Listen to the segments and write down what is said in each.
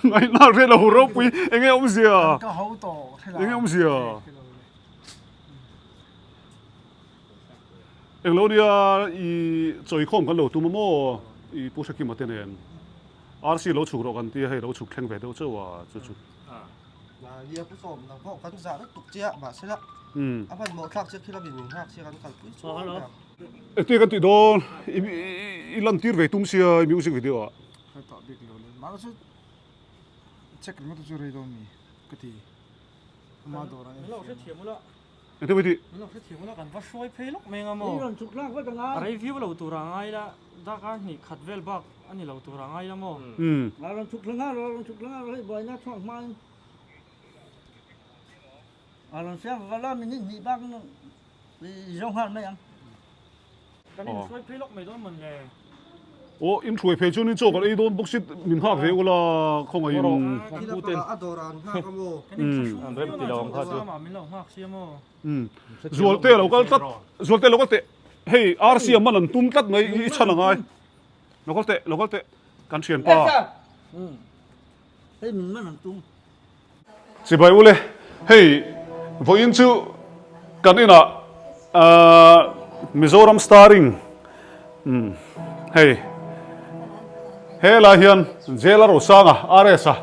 Ngaihna hre lo ropui enge awmzia? Enge awmzia? Englo nia i chawikhawm kan lo tum a maw i Pu Hrekima te nen RC lo chhuk rawh kan tia hei lo chhuk thleng ve deuh chauh a chu chu. Nia Pu Sawm nang pawh kan zah lutuk che a mahsela a hmanhmawh thlak che khi lamin min nghak sia kan kalpui chu a nia. Engtia kan tih dawn i lan tir ve tum sia i music video ah. Ka tah bik lo le mahse check ringawt chu rei dawn mi ka ti ama dawr ah Min lo hrethiam ula. Engtin mai tih? Min lo hrethiam ula kan va hruai phei lawk mai anga maw? Vat anga. A rei viau lo tur ah ngai ila darkar hnih khat vel bak a ni lo tur ah ngai ila maw? A rawn chhuk thla nghal rawh, a rawn chhuk thla nghal rawh hei buaina chhuak hma in a rawn siam va la minute hnih bak in i zo nghal mai ang. Kan inhruai phei lawk mai dawn mawn le. Aw inhruai phei chuan in chaw kan ei dawn bawk si min nghak ve ula khawngaih in. A dawr ah an nghak a maw? Kan inthlahrung viau na chu ka zam ah min lo nghak sia maw? Zualte lo kal tlat Zualte lo kal teh hei RC a man an tum tlat mai i chhan a ngai lo kal teh lo kal teh kan thianpa. Hei min man an tum. Chibai ule, hei vawiin chu kan inah Mizoram starring hei helai hian Jela Rosanga RS a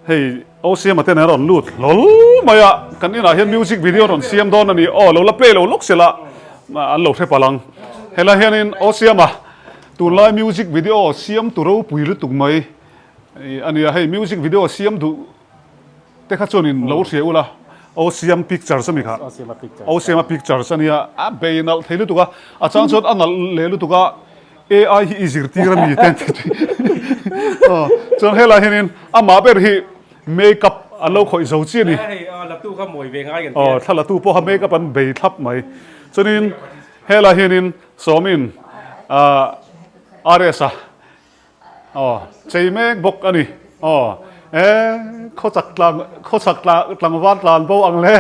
hei OCM ten an rawn lut hlawl mai a, kan inah hian music video rawn siam dawn a ni aw lo la play lo lawk sela an lo hre palh ang. Helai hianin OCM a tunlai music video siam tu ropui lutuk mai. A nia hei music video siam duh te kha chuanin lo hria ula Osiam pictures ami kha Osiama pictures ania a bei nalh thei lutuk a a chang chuan a nalh leh lutuk a AI hi i zirtir ami te chuan helai hianin amah ber hi makeup an lo khawih zo chi a ni aw thla latu pawh kha makeup an bei thlap mai chuanin helai hianin sawmin RS a Aw, chei mek bawk a ni. Aw, e, khawchak tlang, khawchak tlang, tlangval tlan bo ang le.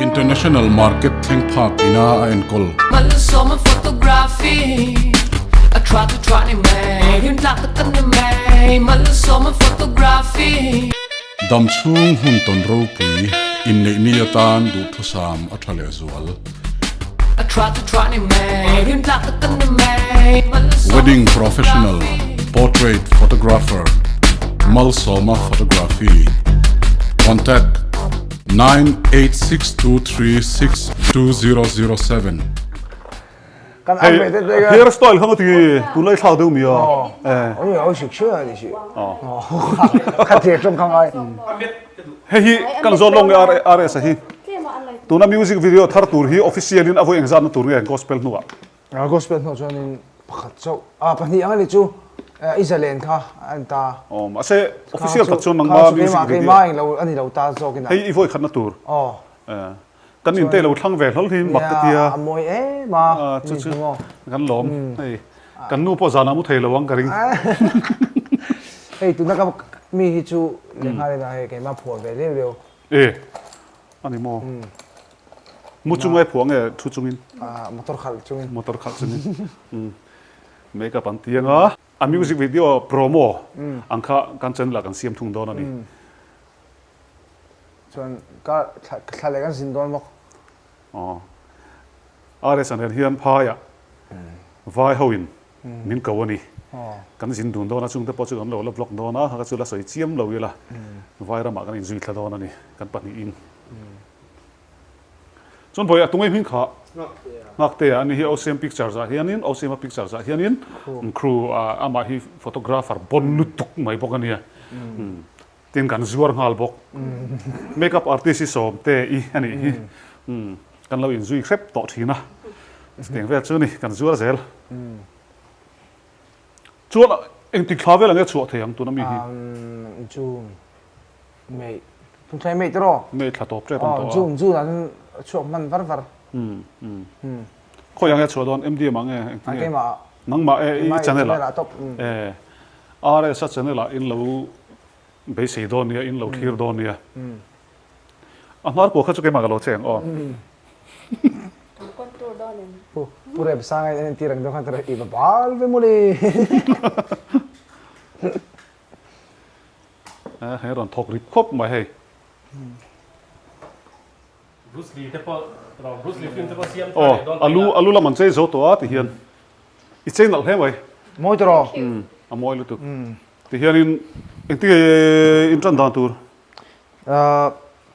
International market thleng phak ina a enkawl. Malsawma photography a tha chu tha ni mai rin tlak tak kan ni mai Malsawma photography. Dam chhung hun tawn ropui inneih ni atan duhthusam a tha lehzual. Wedding Professional Portrait Photographer Malsawma Photography Contact 9862362007. Hei hair style kha nga ti tunlai thlak deuh mi a. Hei hi kan zawt lawng nge RS a hi. Tuna music video thar tur hi official in a vawi engzatna tur nge gospel hnuah? Gospel hnuah chuanin pakhat chauh, ah pahnih ang a ni chu i zalen kha a ni ta. Aw mahse official tak chuan nangma music video. Keimah englo a ni lo ta zawk in a. Hei i vawi khatna tur. Aw. Kan inte lo thlang ve hlawl hi mak ka tia. A mawi em a. Chu chu kan lawm hei kan nu pawh zanah mu thei lo ang ka ring. Hei tuna ka mi hi chu lehnghalin a hei keimah phuah ve leu leu. E a ni maw? Mu chunga i phuah nge thu chungin? Motor khalh chungin. Motor khalh chungin. Makeup an ti anga. A music video promo ang kha kan channel ah kan siam thung dawn a ni. Chuan ka thla leh kan zin dawn bawk. Aw. RS an ren hian phaiah vai ho in min ko a ni. Kan zin dun dawn a, chungte pawh chu kan lo la vlog dawn a, ka chu la sawi chiam lo ila vai ramah kan inzui thla dawn a ni, kan pahnihin. Chuan vawi a tunge hming kha Nghaktea a ni hi OCM Pictures ah hianin OCM Pictures ah hianin crew amah hi photographer bon lutuk mai bawk a nia. Tin kan zuar nghal bawk. Makeup artist hi Sawmte i a nih hi. Kan lo inzui hrep tawh thin a. Chutiang vel chu ni kan zuar zel. Chuan engtik thla vel ang e chhuah thei ang tuna mi hi? June, May, tun thla hi May tiraw? May thla tawp tep ang tawh a. June, June ah chuan chhuak hman var var. Khawi ang e chhuah dawn MDM ah nge engtin nge? Keimah ah. Nangmah e i channel ah. E RS a channel ah in lo Beisei dawn nia, in lo thlir dawn nia. A hnar kuah kha chu keimah ka lo cheng aw. Contour dawn em? Pu Pu Remsanga in en tir ang deuh khan i va bal ve mawle. A hei rawn thawk rip khawp mai hei. Bruce Lee te pawh Bruce Lee film te pawh siam thar leh dawn Aw a lu a lu lam an chei zo tawh a ti hian i chei nalh hle mai. Mawi tawh rawh. A mawi lutuk. Ti hianin engtin in tan dan tur?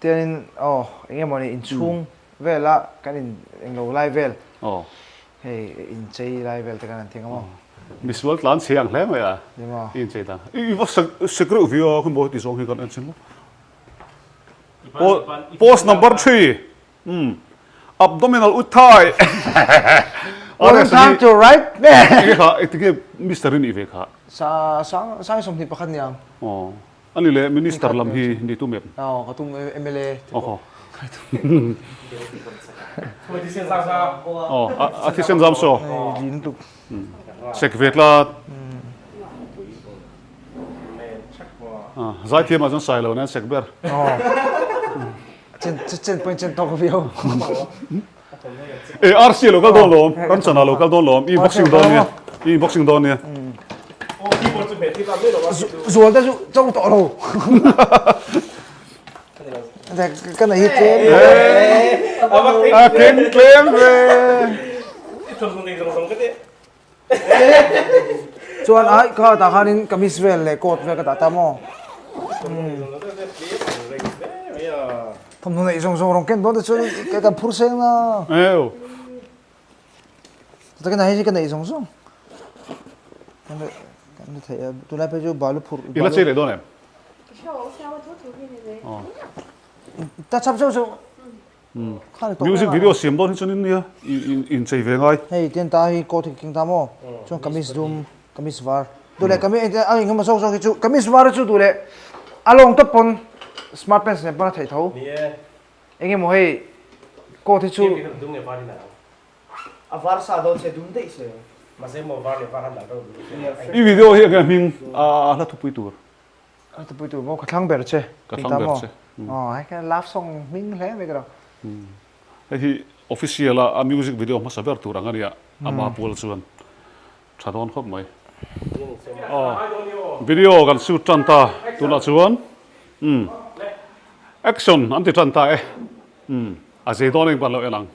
Tianin aw eng emaw ni inchhung vela kan in englo lai vel hei inchei lai vel te kan han ti ang maw? Misual tlan chhe ang hle mai a i inchei dan. I va sek reuh vi a khawi maw heti zawng hi kan en chin maw? Post number 3 umm abdominal ut thai. One time to right Enge kha engtinge mister i nih ve kha? Sa sang sang 21 ni ang. Aw. Ani leh minister lam hi ni tum em? Aw ka tum mla te pawh. Aw a thisen zam saw. Sek ve tlat. Zaithiam ah chuan sai lo nen sek ber. Chen chen pawhin chen tawk viau. E RC lo kal dawn lawm, kan chana lo kal dawn lawm, i boxing dawn nia, i boxing dawn nia. Zual te chu cho tawh lo. Ka nei hi tlem. A keng tlem ve. Chuan ai kha tah khanin kamis vel leh coat vel ka dah ta maw? Thawmhnaw neih zawng zawng rawn ken dawn te chuan kan phur seng na. Eo. Takin hei hi ka neih zawng zawng. Kan la theih a tunlai phei chu balu phurh. I la chei leh dawn em? Ta chap chauh chauh. Music video siam dawn hi chuan in nia in chei ve ngai. Hei tian ta hi coat hi keng ta maw chuan kamis dum kamis var duh leh kamis a engemaw zawk zawk hi chu kamis var hi chu duh leh a lawng tawp pawn smart pants nen pawn a theih tho engemaw hei coat hi chu A var sa dawn se dum daih se. Mahse maw var leh var han dah reuh duh. I video hi enge hming a hla thupui tur. A tupui tur maw ka thlang ber che. Ka thlang ber che. Aw hei kha love song hming hle mai ka lo. Hei hi official a a music video hmasa ber tur ang a nia ama pual chuan tha dawn khawp mai. Aw video kan shoot tan ta tunah chuan umm action an ti tan ta e umm a zei dawn engpah lo en ang.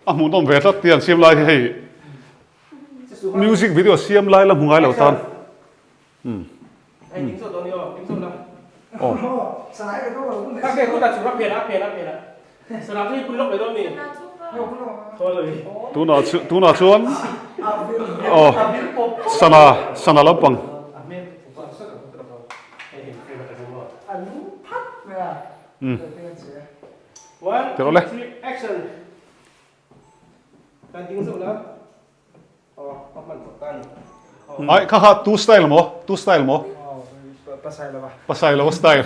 A hmuhnawm ve tlat tih an siam lai hi hei music video siam lai la hmu ngai lo tan. Tunah chu tunah chuan aw sana sana lampang. Tiraw le. Ai kha kha tu style maw tu style maw pasai lo style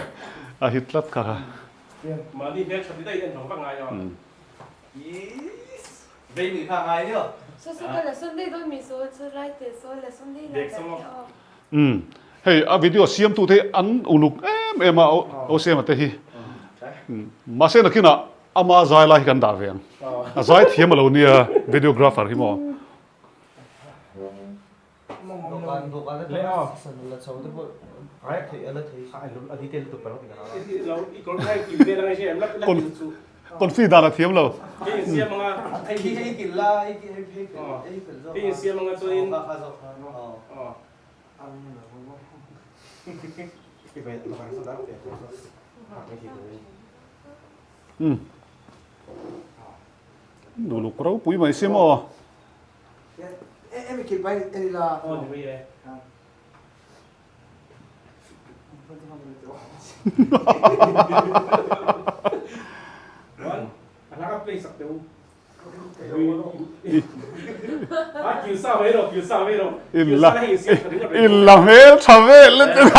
a hit tlat kha kha umm hei a video siam tu te hi an uluk em em a o siam a te hi mahse nakinah Ama zai lai hi kan dah ve ang. A zai thiam a lo nia videographer hi maw. Confi dan a thiam lo. Umm. Duhluk ropui mai si maw? In la hmel tha vel lutuk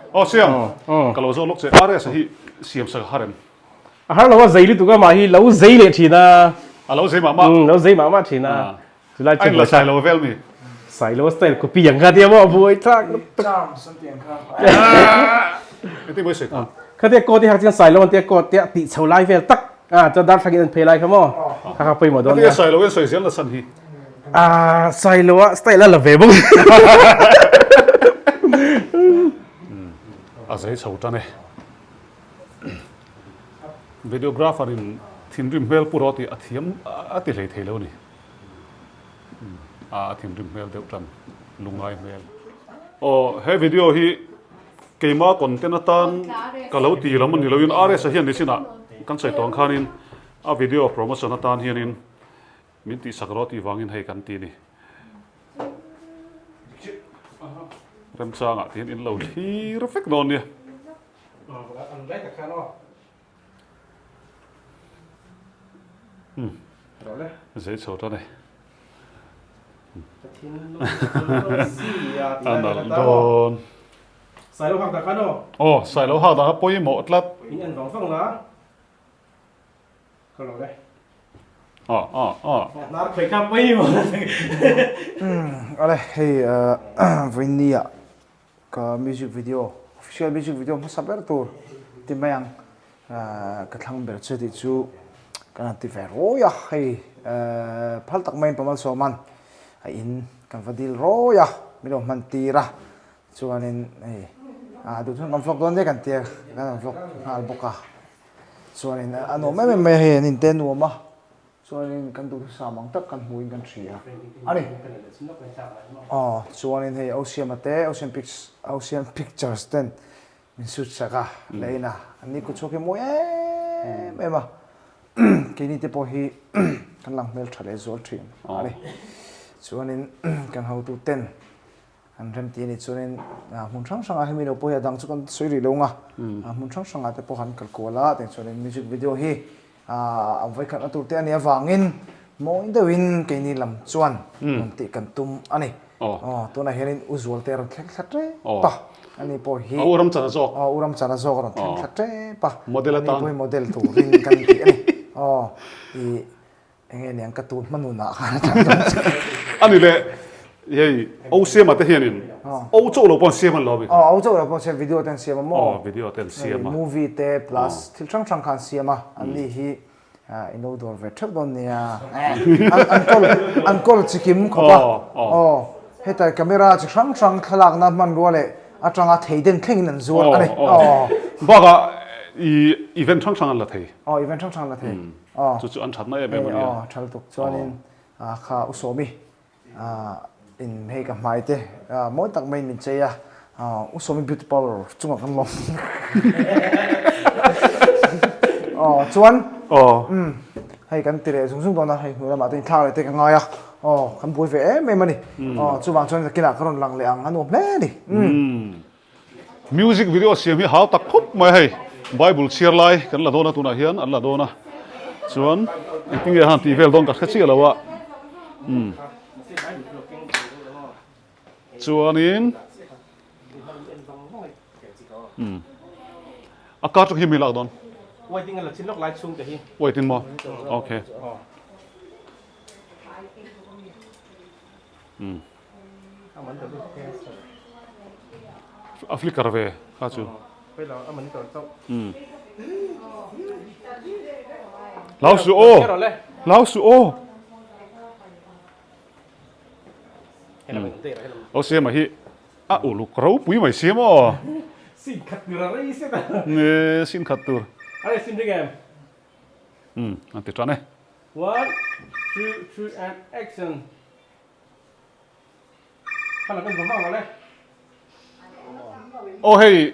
Aw Siam, ka lo zawh lawk che, RS a hi siam sak a har em? A har lo a zei lutuk a mah hi lo zei leh thin a. A lo zei mah mah. Lo zei mah mah thin a. Chulai chu. A in la sai lo vel mi. Sailo style copy ang kha tia maw buai thlak lutuk. Charms an tih ang kha. Engtin mawi sawi kha? Khatia coat i hak chian Sailo an tia coat tia tih chho lai vel tak a chuan darthlakin an phei lai kha maw kha kha pawimawh dawn nia. Khatia Sailo in sawi zel na chhan hi. Ah Sailo a style a la ve bawk. A zei chho tan e. Videographer in thinrim hmel pu rawh tih a thiam a ti hlei thei lo a ni. A thinrim hmel deuh tan lungngai hmel. Aw he video hi keima content atan ka lo ti lam a ni loin RS-a hian nichinah kan sawi tawh ang khanin a video promotion atan hianin min tihsak rawh tih vangin hei kan ti a ni. Remchangah tihian in lo thlir vek dawn nia. Zei chho tan e. A nalh dawn. Sailo hak dah khan aw. Aw, Sailo hak dah kha pawimawh tlat. In en vang vang la. Ka lo le. Aw, aw, aw. Hnar khawih kha pawimawh. Ale hei vawiin ah Ka music video, official music video hmasa ber tur ti mai ang. Ka thlang ber che tih chu kan han ti ve rawi a, hei phal tak maiin Pamalsawman a in kan va dil rawi a, min lo hman tir a, chuanin hei duhthun kan vlog dawn nia kan tia kan han vlog nghal bawk a, chuanin a nuam em em mai a hei an inte nuam a. Chuanin kan duhthusam ang tak kan hmuhin kan hria a ni. Aw, chuanin hei Osiama te, Osiam Pics, Osiam Pictures ten min shoot sak a, leh in a, an ni kutchhuak hi mawi em em a, keini te pawh hi kan lang hmel tha leh zual thin a ni. Chuanin kan hotu ten An rem ti a nih chuanin hmun hrang hrangah hemi lo pawh hi a dang chu kan sawi rih lo ang a, hmun hrang hrangah te pawh han kal kual a, tiang chuanin music video hi a vawikhatna tur te a nih avangin mawi deuhin keini lam chuan rawn tih kan tum a ni. Aw, tunah hianin U Zualte a rawn thleng thla tep a, ani pawh hi U Ramchana zawk. Aw, U Ramchana zawk a rawn thleng thla tep a, Model atan. Ani pawh hi model turin kan ti a ni. Aw, ih. Enge niang ka tun hmanun ah khan a tlan dawn che. Ani le hei O siama te hianin O chauh lo pawh an siam an lo bik. Aw O chauh lo pawh an siam video te an siam a maw? Aw video te an siam a. Movie te plus thil hrang hrang kha an siam a an ni hi in lo dawr ve theuh dawn nia. An kawl an kawl chikim khawp a. Aw heta camera chi hrang hrang thlalakna hmanrua leh atanga thei den thlengin an zuar a ni. Aw. Bakah i event hrang hrang an la thei. Aw event hrang hrang an la thei. Aw. Chu chu an thatna em em a nia. Aw, thal tuk chuanin kha U Sawmi in hei ka hmai te mawi tak maiin min chei a, U Sawmi beauty parlour chungah kan lawm. Aw chuan umm hei kan ti leh zung zung dawn a, hei hnuai lamah te inthlak leh te ka ngai a, aw kan buai ve em em a ni. Aw chuvang chuan zakinah ka rawn lang leh ang a nuam hle a ni. Umm. Music video siam hi hau tak khawp mai hei Bible chhiar lai kan la dawn a tunah hian an la dawn a chuan engtin nge han tih vel dawn ka hre chiah lo a umm chuanin umm a kar chu hi mi lak dawn waiting maw okay umm. A flicker ve kha chu. Hlau suh aw. Hlau suh aw. Aw siama hi a uluk ropui mai siam aw. Sin khat tur a rei set a. Nge sin khat tur. Are sin ring em. Um an ti tan e. 1 2 3 and action. Aw hei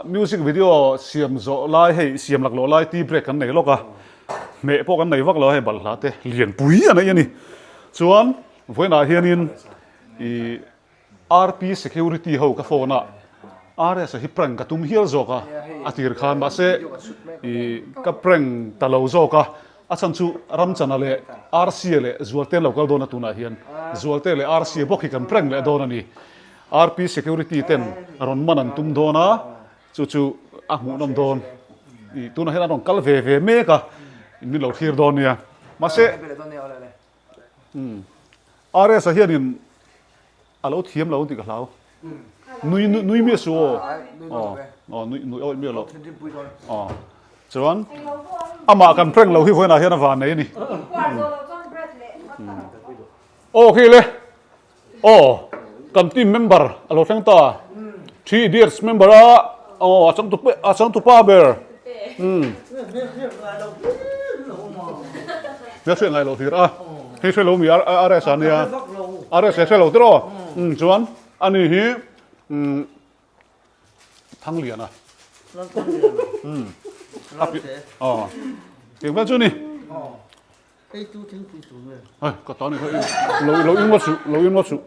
music video siam zawh lai hei siam lak loh lai tea break kan nei lawk a hmeh pawh kan nei vak lo a hei balhla te lianpui a nei a ni chuan vawiinah hianin ih RP security ho ka phone a, RS a hi prank ka tum hial zawk a, a tir khan mahse ih ka prank ta lo zawk a, a chhan chu Ramchana leh RC-a leh Zualte an lo kal dawn a tunah hian Zualte leh RC-a bawk hi kan prank leh dawn a ni. RP security ten rawn man an tum dawn a, chu chu a hmuhnawm dawn. Ih tunah hian an rawn kal ve ve mek a, min lo thlir dawn nia. Mahse. Umm. RS-a hianin a lo thiam lo ang tih ka hlau. Nui nui miah suh aw. Aw aw nui nui awih miah lo. Aw chuan amah kan prank lo hi vawiinah hian a van nei a ni. Aw khi le aw kan team member a lo thleng ta. Three Idiots member a aw a changtu a changtupa ber. Umm. Hmel hriat ngai lo hlir a. Hei hre lo mi RS a nia. RS he hre lo tiraw. Umm chuan ani hi umm Thangliana. Umm. Aw. Eng vel chu ni. Hei ka ta ni kha lo lo in ngawt suh lo in ngawt suh.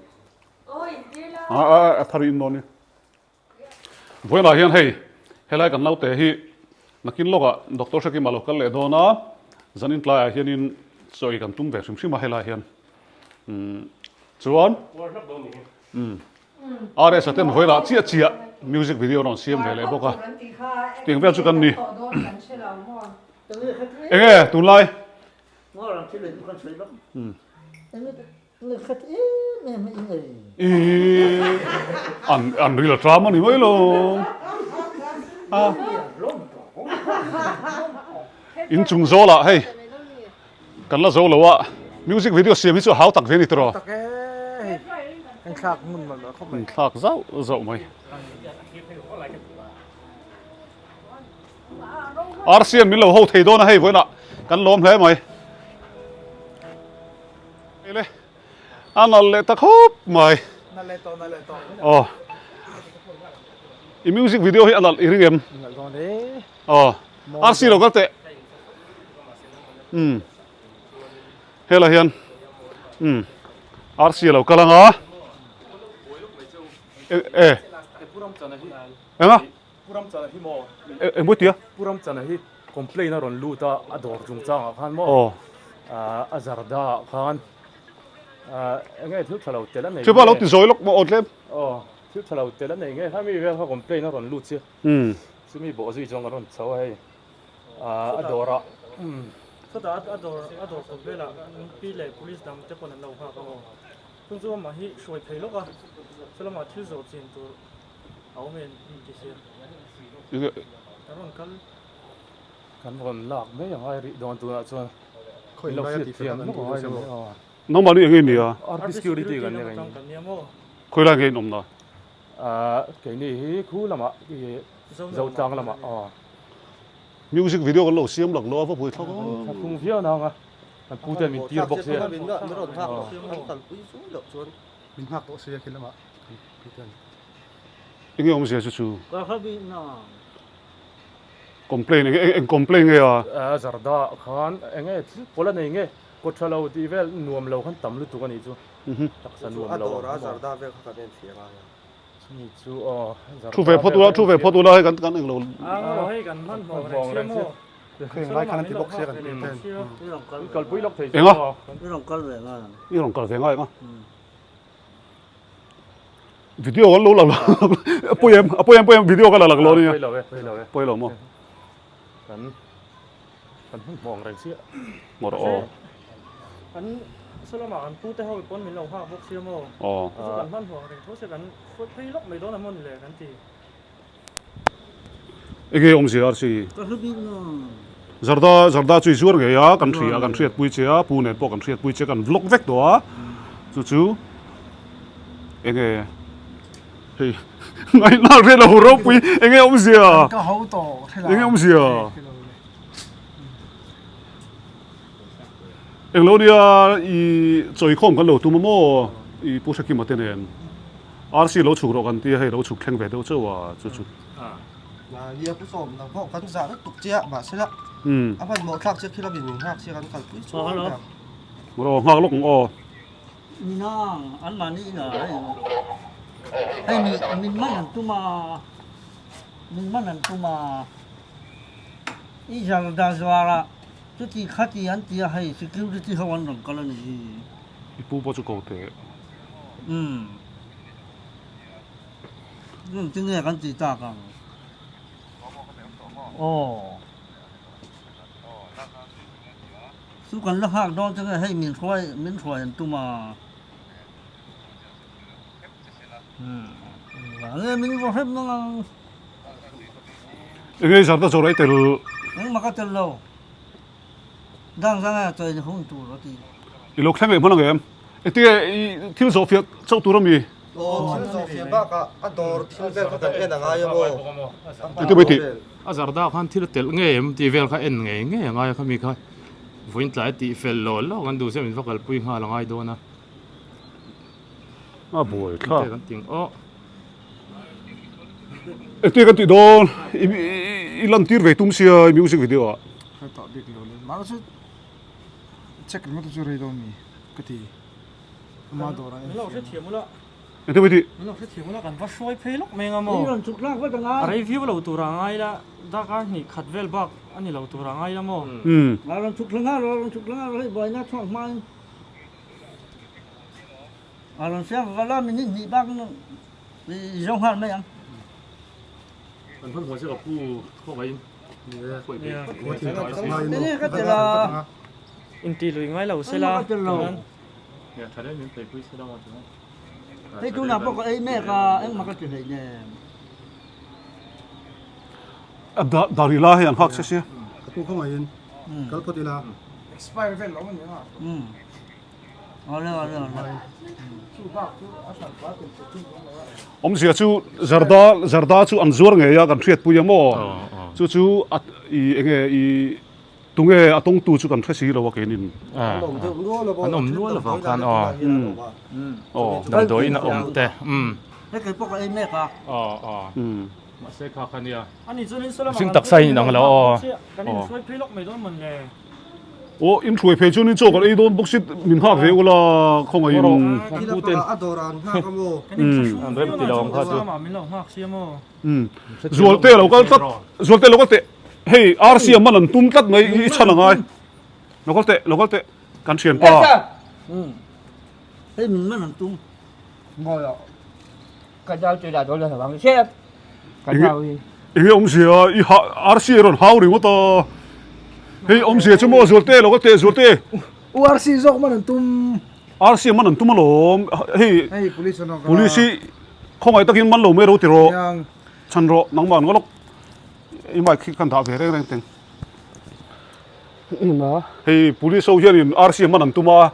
A a a thar in dawn ni. Vawiinah hian hei helai kan naute hi nakin lawkah Doctor Hrekima lo kal leh dawn a, zanin tlaiah hianin chaw ei kan tum ve hrim hrim a helai hian. Umm chuan umm RS a ten vawiinah chiah chiah music video rawn siam ve leh bawk a, tiang vel chu kan ni. Enge tunlai? An an ril a tram a ni mai lo. A in chung zawlah hei kan la zo lo a music video siam hi chu a hau tak ve a ni tiraw. Tak e hei kan thlak hmun mawlh mawlh khawp mai. Thlak zauh zauh mai. Arsian min lo ho thei dawn a hei vawiinah kan lawm hle mai. Ele a nal leh ta khawp mai. Nal leh tawh nal leh tawh. Aw. I music video hi a nalh i ring em? Nalh dawn e. Aw. RC lo kal teh. Umm. Hela hian umm RC lo kal anga. E e. Enga? Pu Ramchana hi maw? Eng mawi tia? Pu Ramchana hi complaint a rawn lut a, a dawr chungchangah khan maw? A zarda ah khan eng nge thil tha lo tel a nei nge? Chupa lo ti zawi lawk maw aw tlem? Aw, thil tha lo tel a nei nge? Hemi vel kha complaint a rawn lut sia. Chumi bawh zui chuan kan rawn chho a hei a dawrah. Chutah a dawr a dawr kawt velah pi leh police dang te pawn an lo nghak a aw. Chung chu amah hi hruai phei lawk a, chulamah thil zawh chin tur A awm em in ti sia. Kan rawn kal. Kan rawn lak mai a ngai rih dawn tunah chuan. Khawi lo hriat thiam lawk a ngai lo. Nangmah ni eng nge nia? RP security kan nia kei ni. Khawi lai nge in awm na? Keini hi khu lamah Zotlang lamah aw. Music video kan lo siam lak lo a va buai thlak a. Kan thlung viau nang a. Kan pu ten min tir bawk sia. Min rawn nghak tawh kan kalpui zui loh chuan. Min nghak tawh sia khi lamah kan pu ten. Enge awmzia chu chu? Complain enge eng complain nge a? A zarda khan enge thil pawl a nei nge kawt tha lo tih vel nuam lo khan tam lutuk a nih chu. Taksa nuam lo. A dawr a zarda vel kha kan en thei a ngai a. Chumi chu aw zarda Thu ve phawt ula thu ve phawt ula hei kan kan englo. A hei kan hmanhmawh reng sia maw. Kheng lai khan an ti bawk sia kan pi ten. Kalpui lawk thei chu. Enga? I rawn kal ve ngai ang. I rawn kal ve ngai ang a. Video kan lo la a pawi em a pawi em pawi em video ka la lak lo ania Pawi lo e pawi lo e pawi lo maw kan kan hun hmawng reng chiah maw rawh aw kan saw lamah kan pu te ho pawn min lo nghak bawk sia maw aw chu kan hman hmawng reng tho sia kan phei lawk mai dawn a maw ni le kan ti. Enge awmzia a si? Zarda Zarda chu i zuar ngei a, kan hria kan hriatpui che a, pu nen pawh kan hriatpui che, kan vlog vek tawh a, chu chu enge hei ngaihna hriat lo ropui enge awmzia? Enge awmzia? Englo nia i chawikhawm kan lo tum a maw i Pu Hrekima te nen RC lo chhuk rawh kan tia hei lo chhuk thleng ve deuh chauh a chu chu. Nia Pu Sawm nang pawh kan zah lutuk che a mahsela a hmanhmawh thlak che khi lamin min nghak sia kan kalpui chu a nia. Rawh nghak lawk ang aw. Nina an mahni ina hei hei mi min man an tum a min man an tum a i zarda zuara Chuti khati an ti a hei security ho an rawn kal a ni hi. I pu pawh chu ko teh. Umm. Engti nge kan tih tak ang? Aw. Chu kan la nghak dawn che nge hei min hruai min hruai an tum a. Nge min vaw hrep nang ang. Enge zarda zawr ai tel. Engmah ka tel lo. Dang zang a chawi hun tur a ti. I lo thleng leh hman ang em? Engtinge i thil zawh fiah chauh tur a mi? Aw thil zawh fiah bakah a dawr thil vel kha kan en a ngai a maw? Engtin mai tih? A zarda khan thil a telh ngei em tih vel kha en ngei ngei a ngai a khami kha vawiin tlai tih fel law law kan duh sia min va kalpui nghal a ngai dawn a. A buai thlak. Kan ting aw. Engtin kan tih dawn i lan tir ve tum sia i music video ah. Ka tah bik lo le. Mahse check ringawt chu rei dawn mi ka ti. Ama dawr ah Min lo hrethiam ula. Engtin mai tih? Min lo hrethiam ula kan va hruai phei lawk mai anga maw? I rawn chhuk tlak vat anga. A rei viau lo tur ah ngai la, darkar hnih khat vel bak a ni lo tur ah ngai la maw? A rawn chhuk thla nghal rawh, a rawn chhuk thla nghal rawh hei buaina chhuak hma in. A rawn siam vala minute hnih bak i zo nghal mai ang. Kan hmanhmawh che ka pu khawngaihin Enge ka tel a? Inti lui ngai lo sela chuan. Hei tunah pawh ka ei mek a, engmah ka ti hleih nem. Dar ila hei an nghak che sia. Ka pu khawngaihin kal phawt ila. Expire vel lo a ni a. Awmzia chu Zarda Zarda chu an zuar ngei a kan hriatpui a maw? Chu chu a i enge i tunge a tawngtu chu kan hre si lo a keinin. An awm deuh nual a maw? An awm nual avang khan aw. Damdawiin a awm te. Hei kei pawh ka ei mek a. Aw aw. Mahse kha kha nia. Ani chuan in salam Mihring taksa in ang lo aw. Kan inhruai phei lawk mai dawn mawn le. Aw in hruai phei chuan in chaw kan ei dawn bawk si min nghak ve ula khawngaih in. Kan puten a dawr an nghak a maw? Kan inthlahrung viau na chuan salam ah min lo nghak sia maw? Zualte lo kal tlat Zualte lo kal teh hei RC a man an tum tlat mai i chhan a ngai lo kal teh lo kal teh kan thianpa. Hei min man an tum. Ngawi ah ka dau chu dah dawn lo vang che ka dau hi. Enge awmzia i ha RC a rawn hau ringawt a hei awmzia chu maw Zualte lo ka teh Zualte. U RC zawk man an tum. RC man an tum alawm hei hei police an awk a. Police hi khawngaih takin man lo mai ro ti rawh chhan rawh nangmah an ngawlawk i mic hi kan dah ve reng reng teng. Hei police ho hianin RC man an tum a,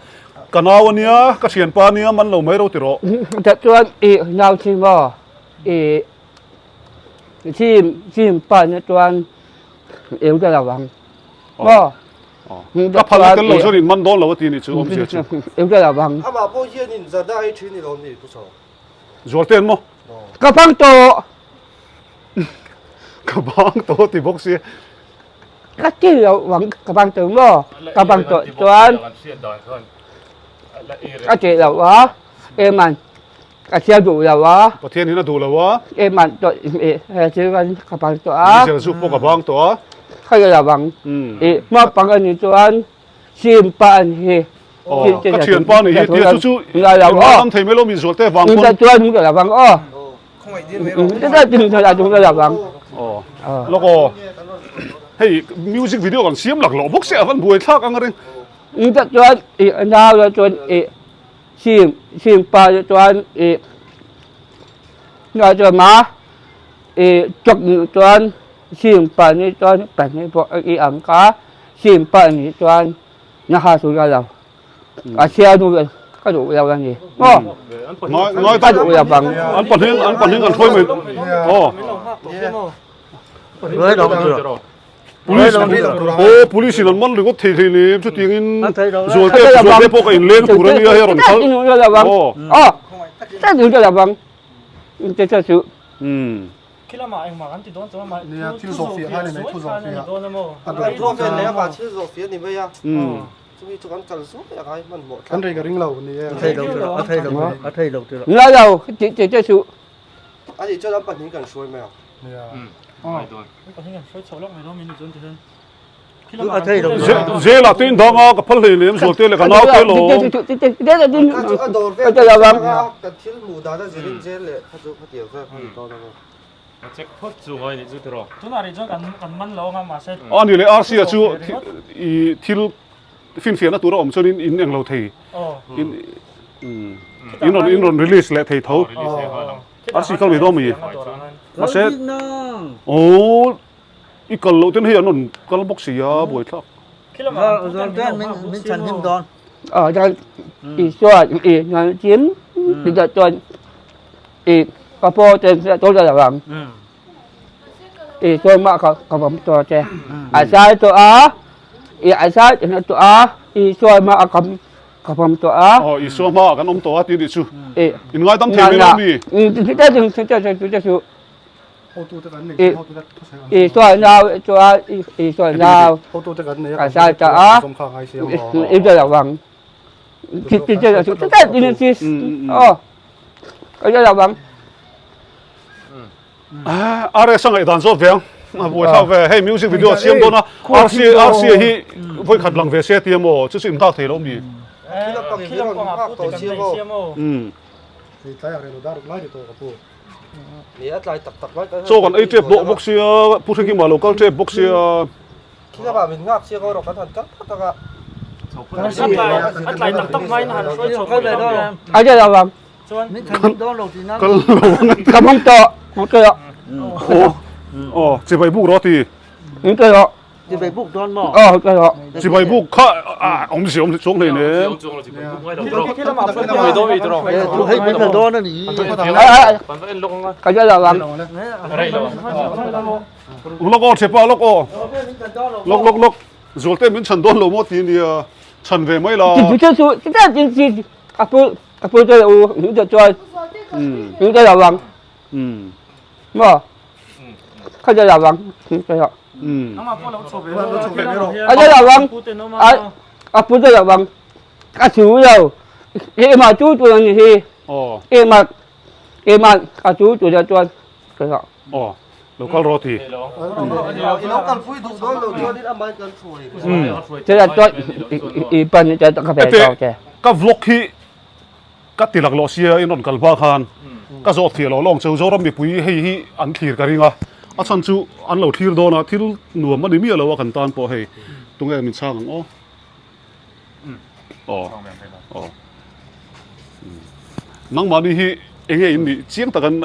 ka nau ania, ka thianpa ania man lo mai ro ti rawh. Tah chuan i nau chi maw i chim chim pa na chuan eng ta lo ang maw. Ka phal a tel lo chuan in man dawn lo a ti ni chu awmzia chu. Eng ta lo ang. Amah pawh hianin zarda ei thin ni lo ni Pu Chho. Zualte'n maw? Ka bang tawh. Ka bang tawh ti bawk si. Ka ti lo vang ka bang tawh maw? Ka bang tawh chuan a ti lo a, eman a chhiar duh lo a. Pathian in a duh lo a. Eman tawh he chuan ka bang tawh a. Diesel zuk pawh ka bang tawh a. Ka ti lo vang. I hmapang a nih chuan sim pa an hi. Aw, ka thian pa nih hi tia chu chu i ram thei mai lo min zual te vang pawn. Chuan ka lo vang aw. Lawk aw hei music video kan siam lak loh bawk sia a van buai thlak ang a ring. Chuan i nau chuan i sim sim pa chuan i na chuan ma i chawk ni chuan sim pa ni chuan pa ni pawh i ang ka sim pa ni chuan na ha su lo. A chhia nu ka duh lo a ni maw? Ka duh lo vang. An pahnih an pahnih an hruai mai. Aw. Police aw police in an man ringawt thei thei ni chutiangin zualte zualte pawh ka inleng tur a nia hei a rawn kal. Aw. Aw. Ka duh lo vang. Che chu. Khi lamah engmah kan ti dawn chuan amah Nia, thil zawh fiah kha a ni mai, thu zawh fiah. dawn a maw? A duh Thu vel leh amah thil zawh fiah a ni mai a, chumi chu kan kal zuai a ngai hmanhmawh thlak. Kan rei ka ring lo, ni e. A thei lo tirh, a thei lo tirh, a thei lo tirh. Ngai lo, ti ti te suh. A nih chuan an pahnih kan hruai mai ang. Nia. An pahnih kan hruai chho lawk mai dawn min chuan ti hian. A thei lo tirh. Zela te in dang a, ka phal hlei lem zual te leh ka nau te lo. Kha chu a dawr vel a, kan thil hmuh dan a zirin zel leh kha chu khatiang vel kha ni dawn a maw. A check phawt chu ngai nih chu tiraw. Tunah rih chuan kan kan man lo anga mahse. A ni leh RC-a chu i thil finfiahna tur a awm chuan in in englo thei. Aw. In. In rawn in rawn release leh thei tho. Arsi kal mai dawn mi. Mahse oh i kal loh ten hei an rawn kal bawk si a buaithlak. Min chhan him dawn. Ờ dan Isua i nan chim ti da chuan i ka po ten se to da wang. I chuan ma ka ka bam to che. A sai to a i a sai to a Isua ma a kam Ka pawm tawh a. Aw, Isua hmaah kan awm tawh a tih nih chu. In ngaidam thei mai lo mi? Isua nau chuan Isua nau ka sai ta a, i ta lo vang. Ti ti ti ti ti ti ti aw, ka ta lo vang. RS a ngaihdan zawt ve ang. A buai thlak ve. Hei music video a siam dawn a. RC RC hi vawi khat lang ve se tia maw? Chu chu in nghak thei lo mi? Chaw kan ei tep bawk bawk sia, Pu Hrekima lo kal tep bawk sia. A ta lo vang. Kal lo ang a ti. Ka hmang tawh. Ka lo. Aw. Aw, chibai buk rawh a ti. Ka lo. Chibai buk dawn maw? Aw, ka lo. Chibai buk kha a awm si awm chuang hlei nem. Hei min la dawn a ni. Ka lo ang. Lawk aw, thiapa lawk aw. Lawk lawk lawk. Zualte min chhan dawn lo maw ti nia. Chhan ve mai la. Chi chu chu chi chi a pu a pu te u ni te chuan ni te lo vang maw kha te lo vang ni te lo a te lo vang a a pu te lo vang a chu lo e ma chu chu ni hi e ma e ma a chu chu te chuan te lo aw Lo kal rawh ti. I lo kalpui duh dawn lo chuanin amah in kan hruai. Chutah chuan i pan te ka ve tawk che. Ka vlog hi ka ti laklawh sia in rawn kal hma khan ka zawh thiah lo lawng cheu Zoram mipui hei hi an thlir ka ring a, a chhan chu an lo thlir dawn a thil nuam a ni miah lo a kan tan pawh hei tunge min chhang ang aw. Aw aw nangmahni hi enge in nih chiang tak an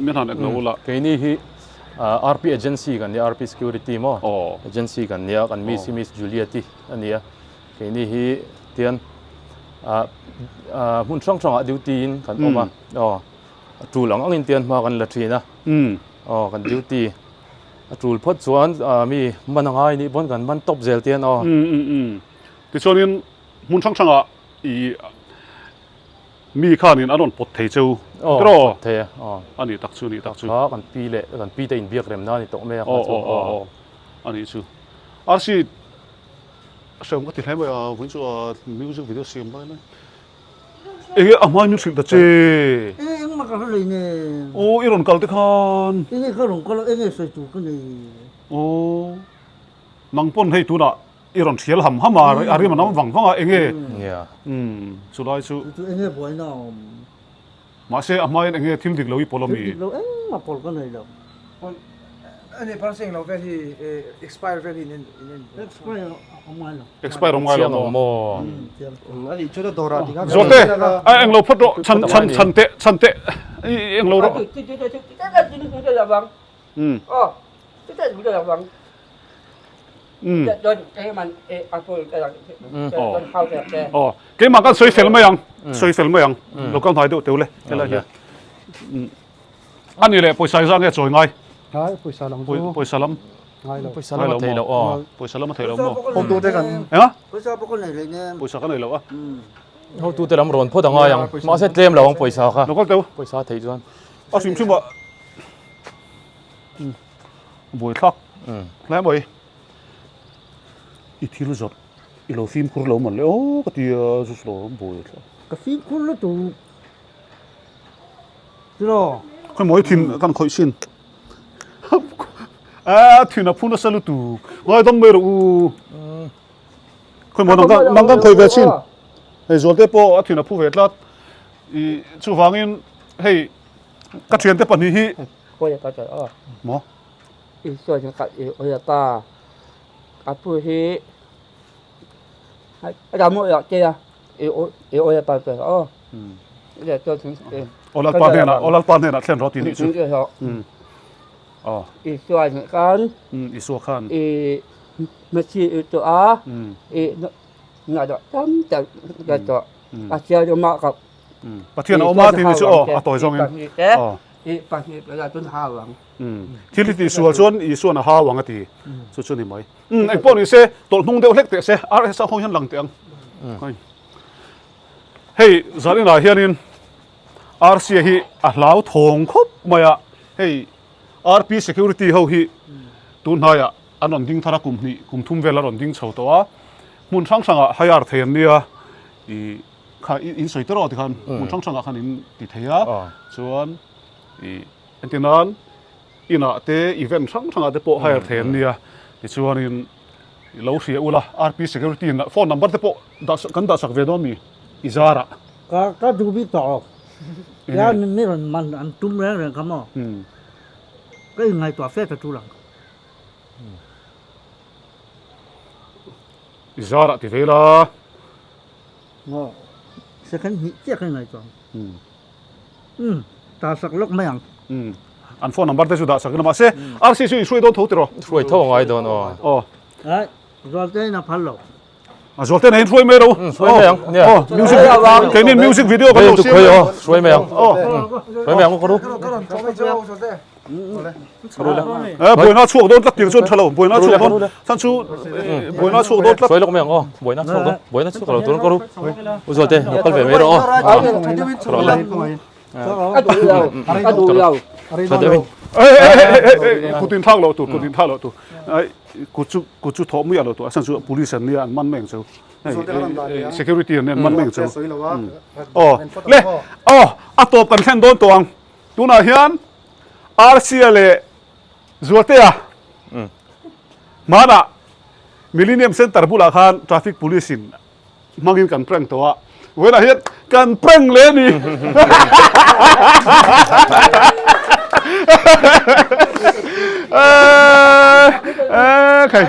min han en lo ula. Keini hi RP agency kan nia RP security maw agency kan nia kan miss hi miss Juliet i a nia keini hi tian hmun hrang hrangah duty in kan awm a aw a tul ang angin tian hma kan la thin a aw kan duty A tul phawt chuan mi man a ngai nih pawn kan man tawp zel tian aw. Tichuanin hmun hrang hrangah i mi khanin an rawn pawt thei cheu tiraw? Aw, pawt thei a, aw. A nih tak chu, nih tak chu. Kha kan pi leh kan pi te inbiak rem na a ni tawh mai a kha chu. Aw, aw, aw, a nih chu. Arsi hrehawm ka ti hle mai a, vawiin chu a music video siam lai lai. Enge a hmai min hrilh ta che? Enge engmah ka hre lei ne. Aw i rawn kal te khan. Enge ka rawn kal a enge sawi tur ka nei. Aw nang pawn hei tunah i rawn thial ham ham a a rim a nam vang vang a enge. Nia. Umm chulai chu. Chu enge buaina a awm. Mahse a hmain enge thil dik lo i pawl a mi? Thil dik lo engmah pawl ka nei lo. Ani parsi englo vel hi expire vel hi in en. Expire a awm ngai lo. Expire awm ngai lo maw? Ani chuan a dawrah ti kha. Zawhte a englo phawt rawh chhan chhan chhan teh chhan teh i englo rawh. Aw keimah kan sawi fel mai ang sawi fel mai ang lo kal hnai deuh teu le helai hian. Ani leh pawisa zah nge chawi ngai? Ngai pawisa lam chu. Pawisa lam. Ngai lo. Pawisa lam a thei lo aw. Pawisa lam a thei lo maw? Hotu te kan. Enga? Pawisa pawh ka nei hlei nem. Pawisa ka nei lo a. Hotu te lam rawn phawt a ngai ang. Mahse tlem lo ang pawisa kha. Lo kal teu. Pawisa a theih chuan. A hrim hrim ah. Buaithlak. Hle mai. I thil zawrh i lo fimkhur lo mawn le aw ka ti a zu lo buaithlak. Ka fimkhur lutuk. Tiraw? Khawi mawi thin kan khawih sin. A thin a phu nasa lutuk. Ngaidam mai rawh u. Khawi mawi nang nang kan khawih ve chin. Hei zualte pawh a thin a phu ve tlat. I chuvangin hei ka thiante pahnih hi. Khawi ka chawlh aw. Maw? Isua chu ka i awia pa. A pu hi a dam awih ah che a i awia pa chawlh aw. Aw Lalpa hnenah, aw Lalpa hnenah thlen rawh tih nih chu. Aw. Isua nih khan. Isua khan. I Mesi i tuah a, i ngaihtuah tam tak ka tuah. A chiar awm a ka. Pathian a awm a tih nih chu aw, a tawi zawngin. Aw. I pahnih tun hau ang. Thil i tihsual chuan Isuan a hau ang a ti. Chu chu ni mai. Engpawh ni se, tawlh hnung deuh hlek teh se, RSA ho hian lang teh ang. Hei zaninah hianin RCA hi a hlau thawng khawp mai a, hei RP Security ho hi tun hnaiah an rawn ding thar a, kum hnih kum thum vel a rawn ding chho tawh a, hmun hrang hrangah hire thei an nia, ih kha in sawi tawh rawh tikhan hmun hrang hrangah khan in ti thei a, chuan ih entir nan inah te event hrang hrangah te pawh hire thei an nia, tichuanin I lo hria ula, RP Security in phone number te pawh dah kan dah sak ve dawn mi i zarah. Ka ka duh bik tawh lo. Tia mi rawn man an tum reng reng kha maw. Ka inngaihtuah fe ta tul ang. I zarah ti ve la. Maw second hnih chiah ka inngaihtuah ang. Umm tar sak lawk mai ang. Umm an phone number te chu dah sak ila mahse RC chu in hruai dawn tho tiraw? Hruai tho a ngai dawn aw. Aw. Ai Zualte in a phal lo. A Zualte in hruai mai ro. Umm hruai mai ang nia. Aw music keini music video kan lo siam mai. Aw hruai mai ang. Aw hruai mai ang ka ru. Eh buaina chhuak dawn tlat tir chuan tha lo buaina chhuak dawn chhan chu buaina chhuak dawn tlat. Hruai lawk mai ang aw buaina chhuak dawn buaina chhuak lo tur ka ru. U Zualte lo kal ve mai rawh aw. A duh lo a duh lo. Tha deuhin. Kut in thlak loh tur kut in thlak loh tur kut chu kut chu thawh muih a lo tur a chhan chu police an nia an man mai ang chu security an nia an man mai ang chu. Aw le aw a tawp kan thlen dawn tawh ang. Tunah hian Rca leh Zualtea hmanah Millennium Centre bulah khan Traffic Police in hmangin kan prank tawh a, vawiinah hian kan prank leh a ni. Khai.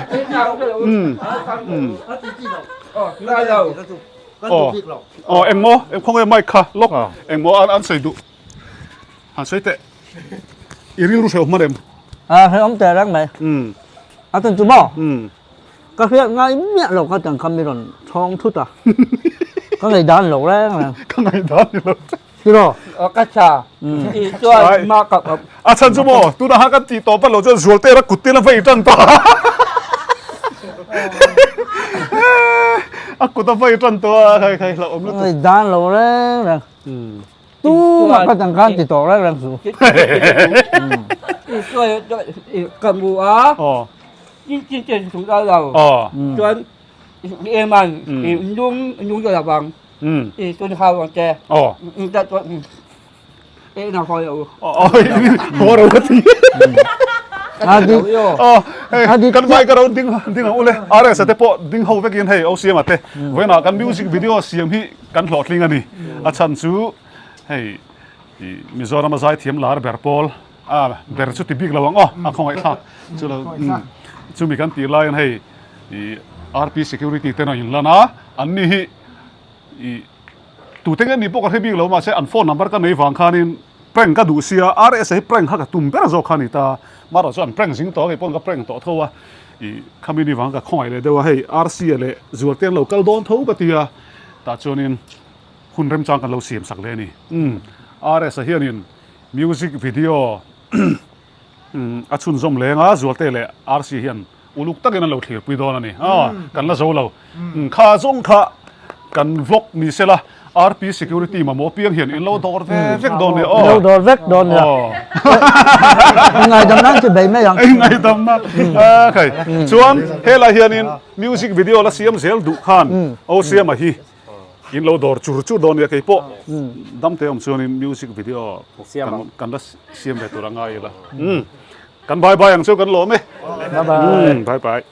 Aw engmaw khawnge mic kha lawk engmaw an sawi duh. Han sawi teh. I rilru hreh hman em? A hreh awm teh reng mai. A chhan chu maw? Ka hriat ngai miah lo kha tiang kha mi rawn chhawng thut a. Ka ngaihdan lo reng reng. Ka ngaihdan ni lo. Tiraw? Ka tha. I chuan ma ka A chhan chu maw? Tunah khan kan tih tawp a lo chuan Zualte a kut tin a vei tan ta. A kut a vei tan tawh a, khai khai hlauhawm lutuk. Ngaihdan lo reng reng. Tumah ka tang khan ti tawh reng reng su. Ka mu a, tin tin chung ta lo. Chuan eman nung nung ta bang. I tun hau ang te. Ta chuan e na hawi lo. Haw ro ka ti. Kan vai ka ro ding ding ang ule. RS te pawh ding ho vekin hei OCM te. Vawiinah kan music video siam hi Kan hlawhtling a ni. A chhan chu hei Mizoram a zaithiam lar ber pawl a ber chu ti bik lo ang aw a khawngaihthlak chu lo chumi kan tih laiin hei RP security ten a inlan a an ni hi i tute nge ni pawh ka hre bik lo mahse an phone number ka nei vang khanin prank ka duh sia RS hi prank kha ka tum ber zawk kha a ni ta marawh chu an prank zing tawh a kei pawh ka prank tawh tho a i khami ni vang ka khawngaih leh deuh a hei RC leh Zualte an lo kal dawn tho ka ti a. Tah chuanin hun remchang kan lo siam sak leh a ni. Umm RS-a hianin music video a chhunzawm leng a, Zualte leh RC hian uluk takin an lo thlirpui dawn a ni. Aw, kan la zo lo. Kha zawng kha kan vlog ni se la, RP Security mamawh piang hian in lo dawr ve vek dawn nia aw. In lo dawr vek dawn nia. Ingaidam nan chu bei mai ang. Ingaidam nan. Khai. Chuan helai hianin Music video la siam zel duh khan Osiama hi in lo dawr chur chur dawn nia kei pawh dam te awm chuanin music video kan la siam ve tur a ngai ila. Kan bye bye ang chu kan lawm e. Bye bye. Bye bye.